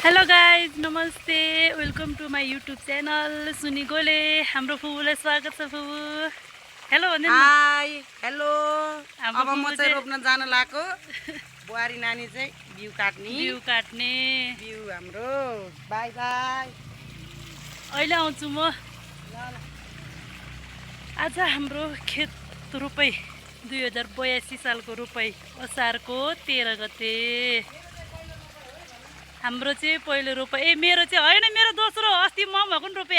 hello guys नमस्ते welcome to my YouTube channel सुनी गोले हाम्रो फुबुलाई स्वागत छ फुबु हेलो भन्दिनु हाई हेलो हाम्रो अब म फुबु चाहिँ रोप्न जान लागेको बुहारी नानी चाहिँ बिउ काट्ने बिउ हाम्रो बाई बाई अहिले आउँछु म आज हाम्रो खेत रोपाई 2082 सालको रोपाई असारको 13 गते हाम्रो चाहिँ पहिलो रोपाई मेरो चाहिँ होइन मेरो दोस्रो अस्ति म भएको नि रोपे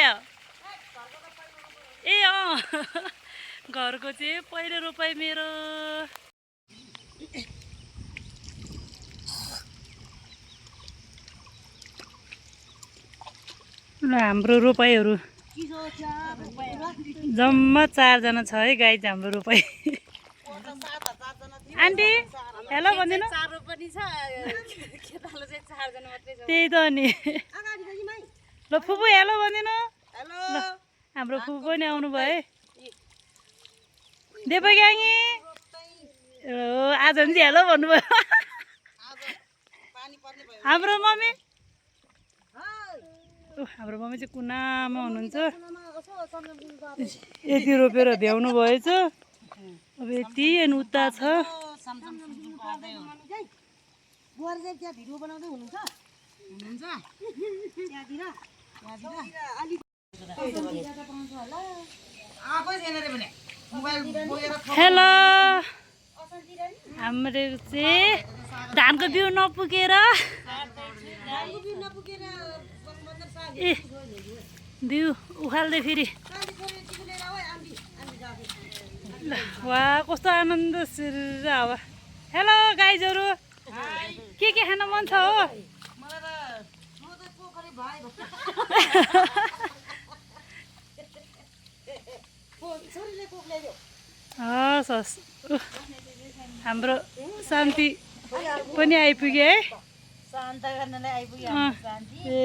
घरको चाहिँ पहिलो रोपाई मेरो ल हाम्रो रोपाईहरू जम्मा 4 जना छ है गाई हाम्रो रोपाई आन्टी हेलो भनिदिनु त्यही त नि ल फुपू हेलो भनिदिनु ल हाम्रो फुपू पनि आउनु भयो है देपा ग्याङ्गी आज पनि चाहिँ हेलो भन्नुभयो हाम्रो मम्मी चाहिँ कुनामा हुनुहुन्छ यति रोपेर भ्याउनु भएछ अब यति अनि उता छ हेलो हाम्रो चाहिँ धानको बिउ नपुगेर ए बिउ उखाल्दै फेरि वा कस्तो आनन्द हावा हेलो गाइजहरू के खान मन छ हो हस् हस् हाम्रो शान्ति पनि आइपुग्यो है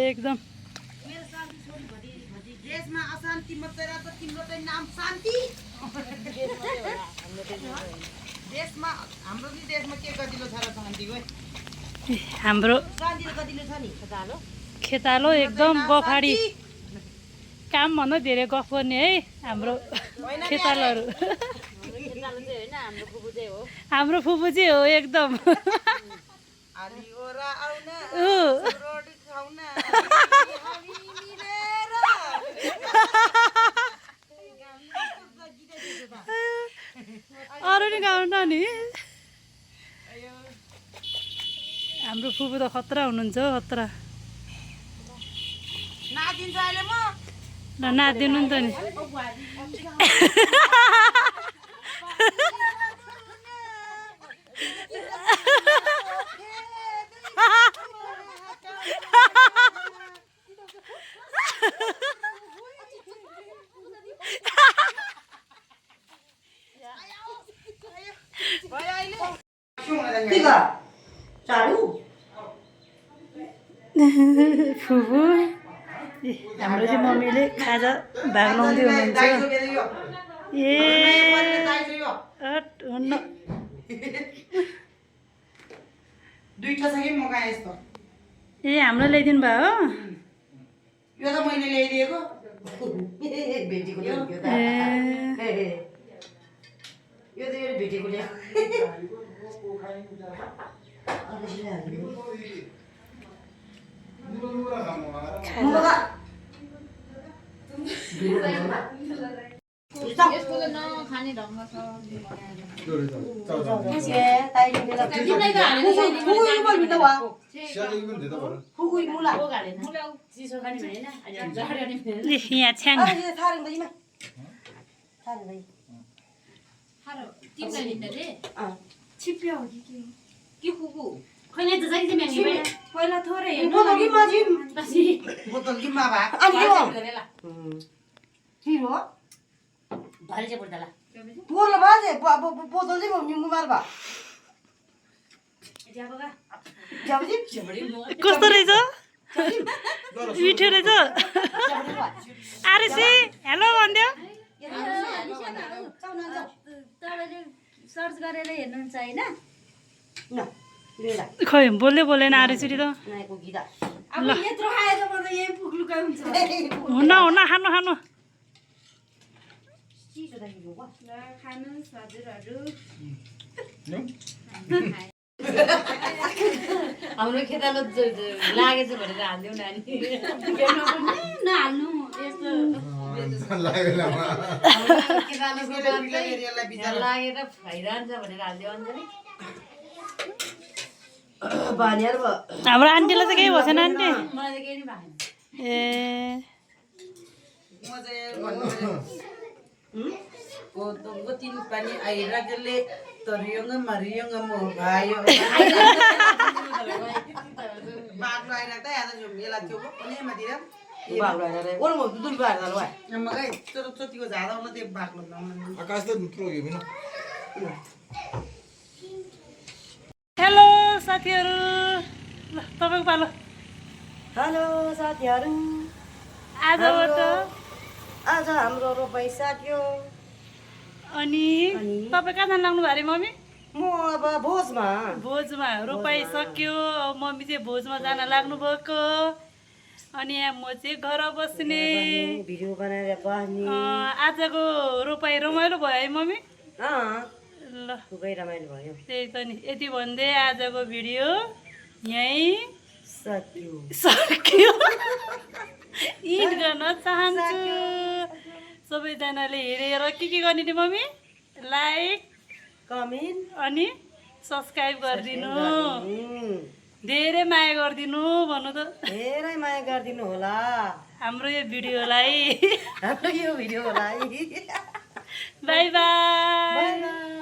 एकदम देशमा अशान्ति मात्रै रहेछ तिम्रो चाहिँ नाम शान्ति देशमा हाम्रो नि देशमा के गदिलो छ र शान्तिको हाम्रो शान्ति गदिलो छ नि खेतालो एकदम गफाडी काम भन्दा धेरै गफ गर्ने है हाम्रो खेतालोहरू हाम्रो फुपू चाहिँ हो एकदम अरू नि गाउनु न नि हाम्रो फुपू त खतरा हुनुहुन्छ हो खतरा ल नाचिदिनु नि त नि फुपू हाम्रो चाहिँ मम्मीले खाजा भाग लाउँदै हुनुहुन्छ ए हुन्न ए हाम्रो ल्याइदिनु भयो हो यो त मैले ल्याइदिएको यहाँ छ्याङ पहिला थोरै कस्तो रहेछ मिठो रहेछ आरसी हेलो भन्दियो तपाईँले सर्च गरेर हेर्नुहुन्छ होइन खै बोल्दै बोलेन आरसी त अब यत्रो खाएर म त यही पुग्लुकै हुन्छ हुन हुन खानु खानु खानुहोस् हजुरहरू हाम्रो खेतालो लागेछ भनेर हालिदिउँ नानी नहाल्नु यस्तो लागेर भइरहन्छ भनेर हालिदियो अञ्जली हाम्रो आन्टीलाई चाहिँ केही भएको छैन आन्टी मलाई त केही नि भएन ए म चाहिँ तीन पानी आइराखेले तरियोङ मरियोङ म भायो बाग्लो आइराख्दा आज जो मेला थियो पनि मदिरा मगाइ तर चोटीको झाडामा त्यो बाग्लो आकाश त भित्र हो बिना हेलो साथीहरू ल तपाईँको पालो हेलो साथीहरू आजबाट आज हाम्रो रोपाइ सक्यो अनि तपाईँ कहाँ जानु लाग्नु भयो अरे मम्मी म अब भोजमा भोजमा रोपाइ सक्यो अब मम्मी चाहिँ भोजमा जान लाग्नु भएको अनि यहाँ म चाहिँ घर बस्ने भिडियो बनाएर बस्ने आजको रोपाइ रमाइलो भयो है मम्मी ल खुबै रमाइलो भयो त्यही त नि यति भन्दै आजको भिडियो यहीँ सक्यो सक्यो इन्ड गर्न चाहन्छु सबैजनाले हेरेर के गर्ने नि मम्मी लाइक कमेन्ट अनि सब्सक्राइब गरिदिनु धेरै माया गरिदिनु भन्नु त धेरै माया गरिदिनु होला हाम्रो यो भिडियोलाई हाम्रो यो भिडियोलाई बाई बाई बाई बाई